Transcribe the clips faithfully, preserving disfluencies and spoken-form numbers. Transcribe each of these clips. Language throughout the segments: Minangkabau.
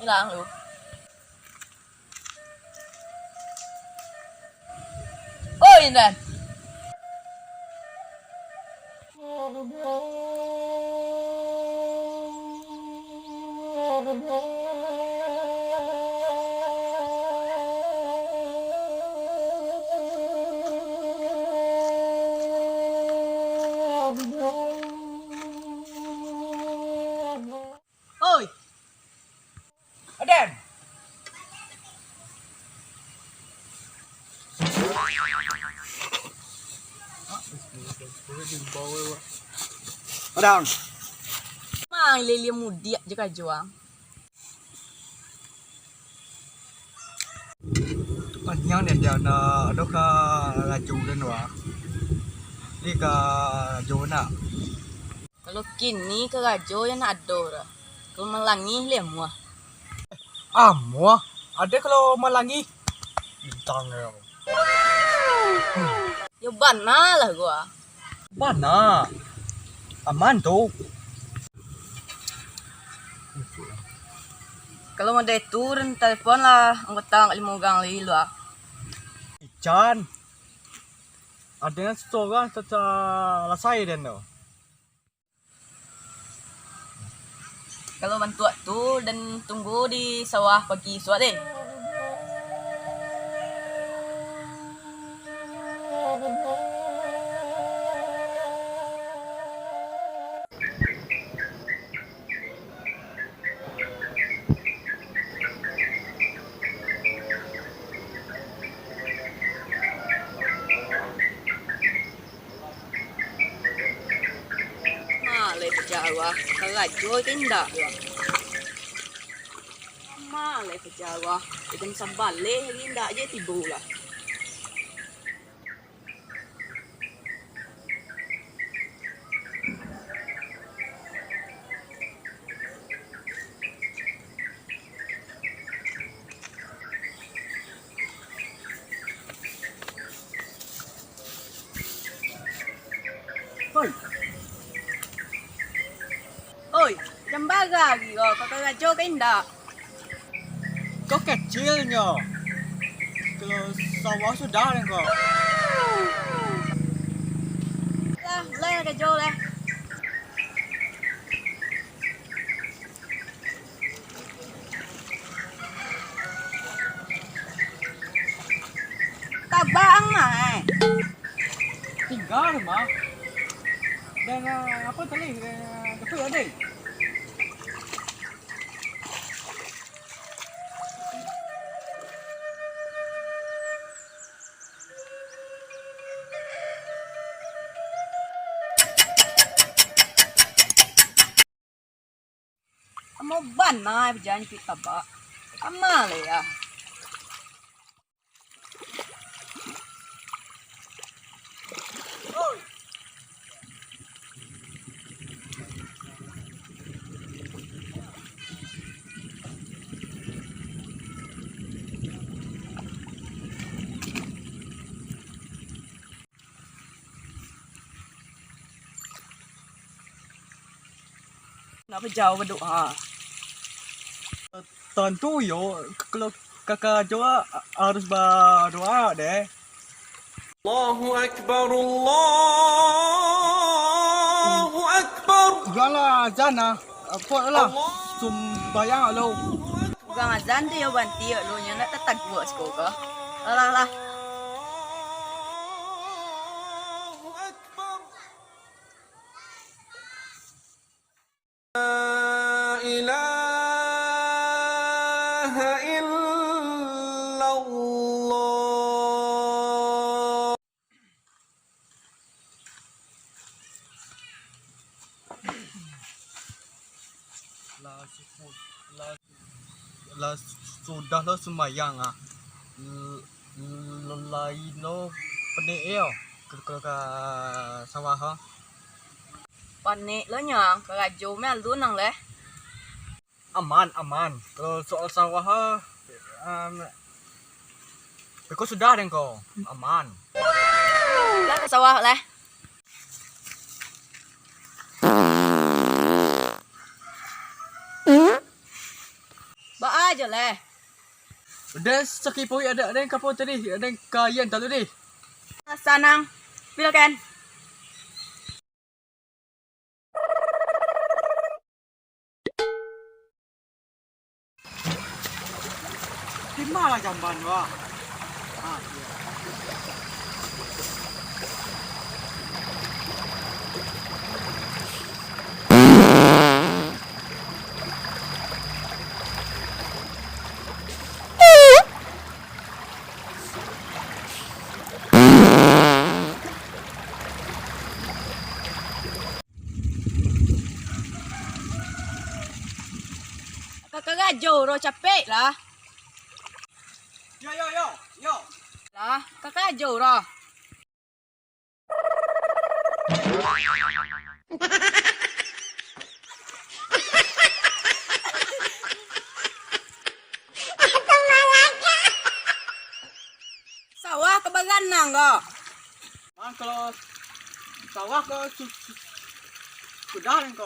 Ilang lu. Oi, Indan. Oi. Aden. Aden. Mang lele mudiak je ka juang. Panjang den, den, ado ka laju den wa. Ni ka laju nak. Kalau kini karajo yang nak ado dah. Kalau malangih leh muah. Amuah, ado kalau malangih. Bintang yo. Yo bana lah gua. Bana. Aman tu. Kalau model tu, den telepon lah anggota limo urang lai lu ah. Ican. Ado nan sorang sa-, salasai den tu. Kalau bantuak tu, den tunggu di sawah pagi isuak deh. Ma lai pajawa, karajo ka indak yo. Ma lai pajawa, jam sabaleh lagi indak je tibo lah. Oi. Oi, jam bara hari ko, ka karajo ka indak? Ko kacilnyo. Kalau sawah sudah den ko. Lah, lai karajo lah. Tabang mah, eh. Tingga mah. Dan, ah, apa tadi? Eh, betul tadi. Amo bana bajanji tabak. Kama le ya. Nak bajauah badoa. Tantu yo, kalau ka karajo harus badoa deh. Allahu Akbar, Allahu Akbar. Janganlah azan ah. Kuatlah. Sumbayang lo. Urang azan tu yo banti lo, nyo nak tataguak siko ko. Alah lah. La ilaha illallah. Lah, syukur. Lah, lah, sudah lo sumbayang ah. L-, l-, lain lo panek yo, ka, ka, ka sawah ah. Panek lo nyo, karajo meh alun ang leh. Aman, aman. Kalau soal sawah ah, em, beko sudah deh ko. Aman. Lah ka sawah leh. Ba Ajo leh. Den sakik paruik, ado, ado nan ka apo tadi? Ado nan ka ian talu deh. Sanang. Bilo kan? Di ma lah jamban tu, ah? Ah, iyo. Ka karajo doh, capek lah. Yo, yo, yo, yo. Lah, ka karajo doh. Sawah ka baranang ko. Mang, kalau sawah ko su-, su-, sudah ko.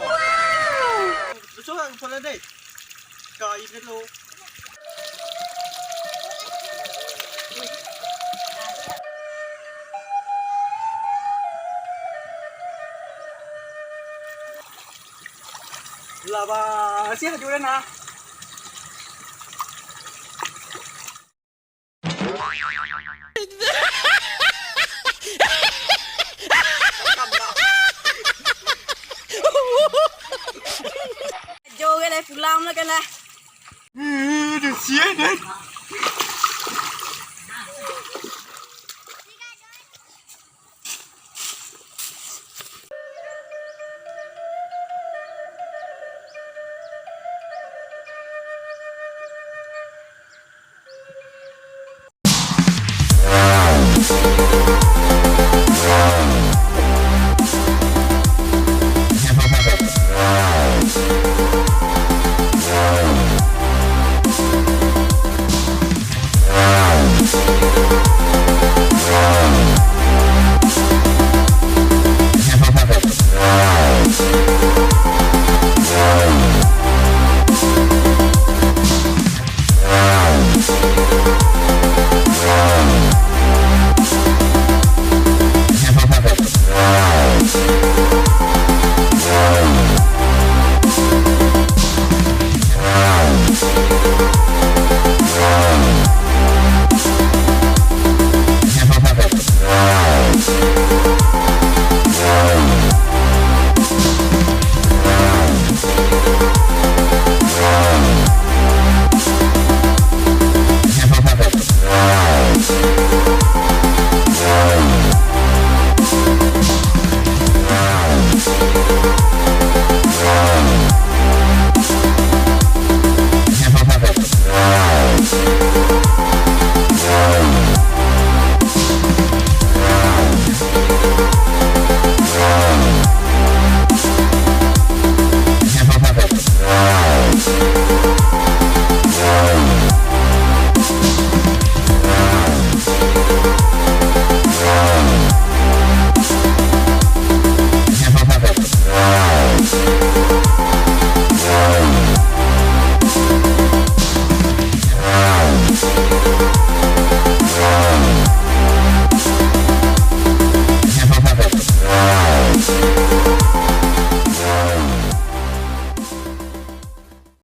Sudah ko deh. Ka ini dulu. Lah, ba-, siah juo nah. Jo, lah pulang lah kan lah. Eh, dah siap, kan?